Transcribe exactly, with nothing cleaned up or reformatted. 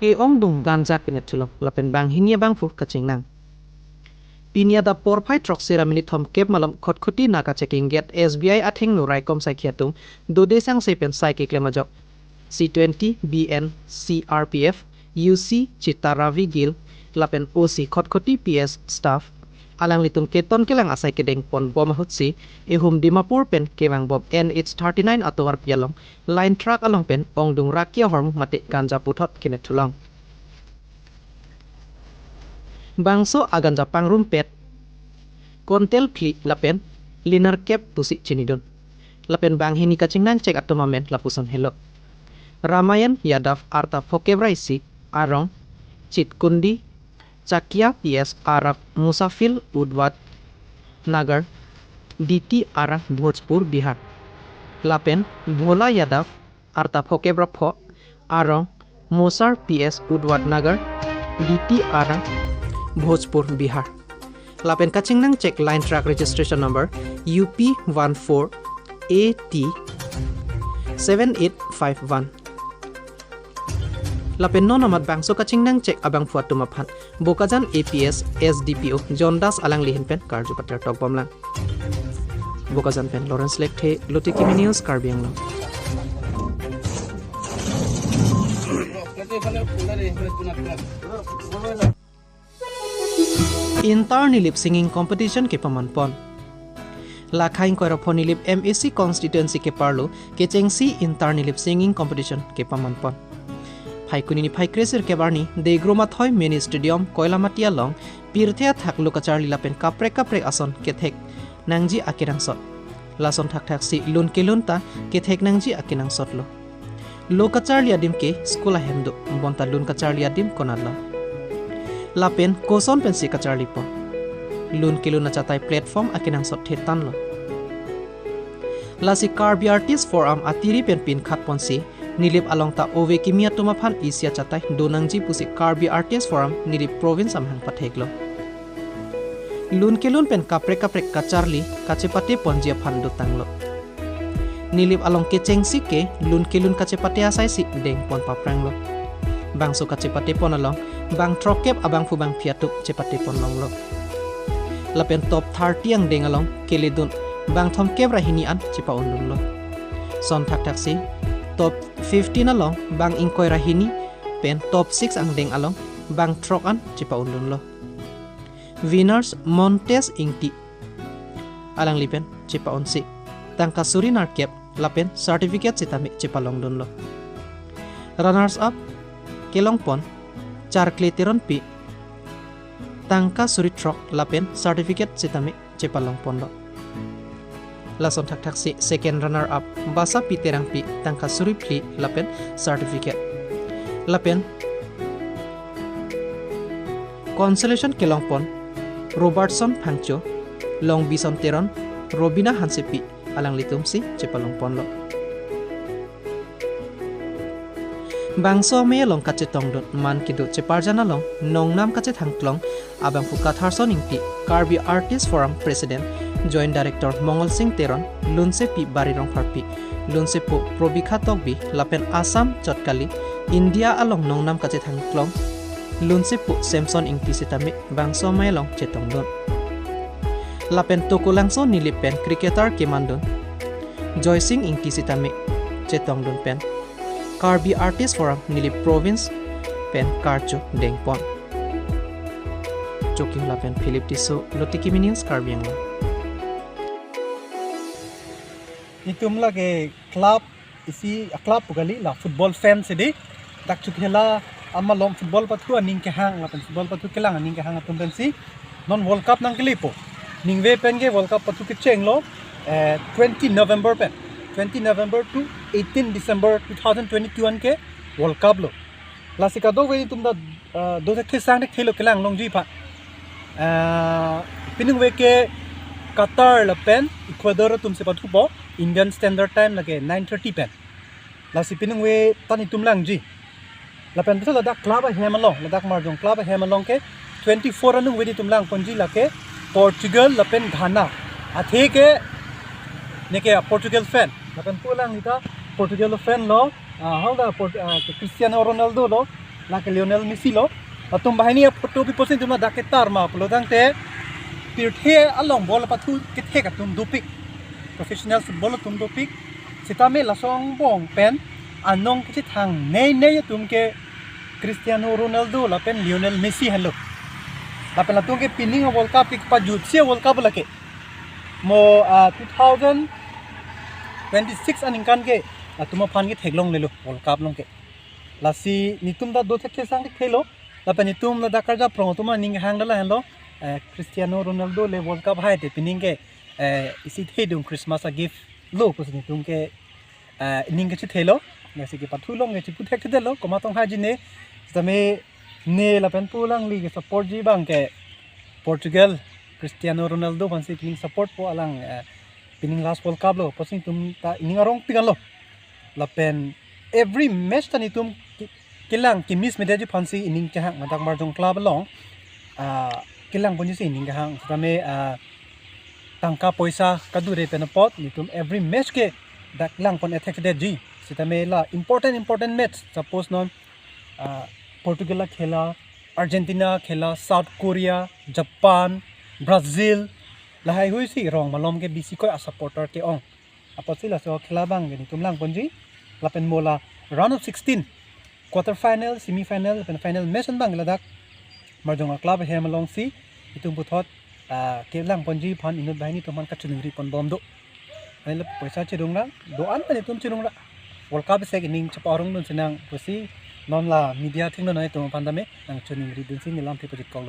ke-ongdung ganja kenep thulo lapen banghini abangphu kachingnang. Pini adap porphai throksi ra minit thomkep malom Khatkhati Naga Checking Gate S B I athengno raikom saikhi atum dode sangse pen sai keklem ajok C twenty B N C R P F, U C Chitra Ravi Gill lapen O C Khatkhati P S staff alanglitum keton kelang asai kedeng pon bom ahutsi ehum Dimapur pen kevang bom N H thirty-nine atovarpi along line truck along pen ongdung raki ahormu mate ganja puthot kenep thulong. Bangso aganja pangrumpet kontel phli lapen linerkep pusi chinidun. Lapen banghini kachingnang chek atum amen lapuson helo: Ramayan Yadav, arta phokep ra isi, arong Chitkundi Chakia, P S arap Musafil Udwat Nagar, D T arang Bhojpur, Bihar. Lapen Bhola Yadav, arta phokep ra pho, arong Mosar, P S Udwat Nagar, D T arang Bhojpur, Bihar. Lapen kachingnang chek line truck registration number U P one four A T seven eight five one. Lapen non amat bangso kachingnang chek abangphu atum aphan Bokajan A P S S D P O John Das alangli ahin pen karju pater tok bomlang. Bokajan pen Lawrence Lekthe, Lotiki Mini News, Karbi Anglong. Inter Nilip Singing Competition kepaman pon. Lakha ingkoi ra pho Nilip M A C constituency keparlo kechengsi Inter Nilip Singing Competition kepaman pon. Phaikuni niphai kre-sirkep arni Degro Mathoi Mini Stadium, Koilamati along pirthe athak lo kacharli lapen kaprek kaprek ason kethek nangji akenangsot. Lason thakthak si lun kelun ta kethek nangji akenangsot lo. Lo kacharli adim ke school ahem do, bonta lun kacharli adim konatlo? Lapen koson pensi kacharli pon? Lun kelun achatai platform akenangsot thetan lo. Lasi Karbi Artist Forum atiri pen pinkhat ponsi Nilip along ta ove kimi atum aphan isi achatai do nangji pusi Karbi Artist Forum Nilip Province amahang pathek lo. Lun kelun pen kaprek kaprek kacharli kachepate ponji aphan dotang lo. Nilip along kechengsi ke lun kelun kachepate asai si deng pon paphrang lo. Bangso kachepate pon along bang throkkep abangphu bangphi atum chepate pon longlo. Lapen top thirty angdeng along keledun bang thomkep ra hini an chepa-undun lo. Son thakthak si top fifteen along bang ingkoi ra hini pen top six angdeng along bang throk an chepa-undun lo. Winners Montes Ingti alangli pen chepa-unsi tangka suri nerkep lapen certificate sitame chepalongdun lo. Runners up kelong pon Charkle Teronpi, tangka suri throk lapen certificate sitame chepalong pon lo. Lason thakthak si second runner up Basapi Terangpi, tangka suri phli lapen certificate. Lapen consolation kelong pon Robertson Phangcho, Longbison Teron, Robina Hansepi alanglitum si chepalong pon lo. Bangso amei along kachetongdun man kedo cheparjan along nongnam kachethangklong abangphu Katharson Ingti, Karbi Artist Forum President, Joint Director Mongol Sing Teron, Lunsepi Bari Rongpharpi, Lunsepo Probikha Tokbi lapen Assam chot kali India along nongnam kachethangklong Lunsepo Samson Ingti sitame bangso amei along chetongdun. Lapen Tokolangso Nilip pen cricketer kemandun Joysing Ingti sitame chetongdun pen Karbi Artist Forum Nilip Province pen karcho deng pon. Chokihola pen Philip Tisso, Lotiki Mini News, Karbi Anglong. Itum lake club isi, a club pu kali, la football fan si dei. Dak Chokihola amalom football pathu aning kehang lapen football pathu kelang aning kehang atum pensi non World Cup nangkelepo. Ningve pen ke World Cup pathu kechenglo, eh, twenty November pen. Twenty November to eighteen December two thousand twenty-two an ke World Cup lo. Lasi kadokave itum ta, ah, do thekthe sang thekthelo kelang longji aphan. Ah, piningve ke Qatar lapen Ecuador atum si pathupo, Indian Standard Time lake nine thirty pen. Lasi piningve ta netum langji. Lapen puthot ladak club ahem along, ladak Marjong club ahem along ke twenty-four aningve netum lang ponji, lake Portugal lapen Ghana. Athe ke neke Portugal fan. Lapen pu alanglita Portugal fan lo, ah, hau da Port-, ah, Cristiano Ronaldo lo. Lake Lionel Messi lo. Latum banghini aphoto pi pusi netum ladak ketar ma pulo tangte, pirthe along ball pathu kethek atum dopik, professional football atum dopik. Sitame lason angbong pen anong kachethang nei nei atum ke Cristiano Ronaldo lapen Lionel Messi henlo. Lapen latum ke pining a-World Cup ke pajutsi a-World Cup lake. Mo, ah, two thousand twenty-six aningkan ke latum aphan ke theklonglelo World Cup along ke. Lasi netum ta dothek kesang thelo. Lapen netum ladak karjaprong atum aning hang dala henlo. Eh, Cristiano Ronaldo le World Cup haite pining ke, eh, isi thedung Christmas a-gift lo pusi netum ke, eh, ning kachethelo. Lasi ke pathu along ke chipu thekthedetlo, komat tong haji ne. Sitame ne lapen pu alangli ke support ji abang ke Portugal, Cristiano Ronaldo aphansi pining support po alang, eh, pining last World Cup lo pusi netum ta ining arong pikan lo. Lapen every match ta netum ki-, kelang kemis media ji aphansi ining kehang, ladak Marjong club along, ah, kelang ponji si ining kehang. Sitame, ah, tangka poisa kadure pen apot netum every match ke dak lang pon athekthedetji. Sitame la important important match, suppose non, ah, Portugal akhela, Argentina akhela, South Korea, Japan, Brazil, lahaihui si rong malom ke bisi koi a-supporter ke-ong. Apotsi laso akhela abang ke netum lang ponji. Lapen mo la round of sixteen, quarter final, semi final, lapen final match an abang ladak Marjong a-club ahem alongsi netum puthot, ah, kelang ponji aphan inut banghini atum aphan kachiningri ponbom do. Anle poisa chirung ra, do-an pen netum chirung ra. World Cup sek ining chepa-arong dun sinang pusi non la media thengno nangtum aphan tame nangchiningri dunsi ne lamthe pajitkoklo.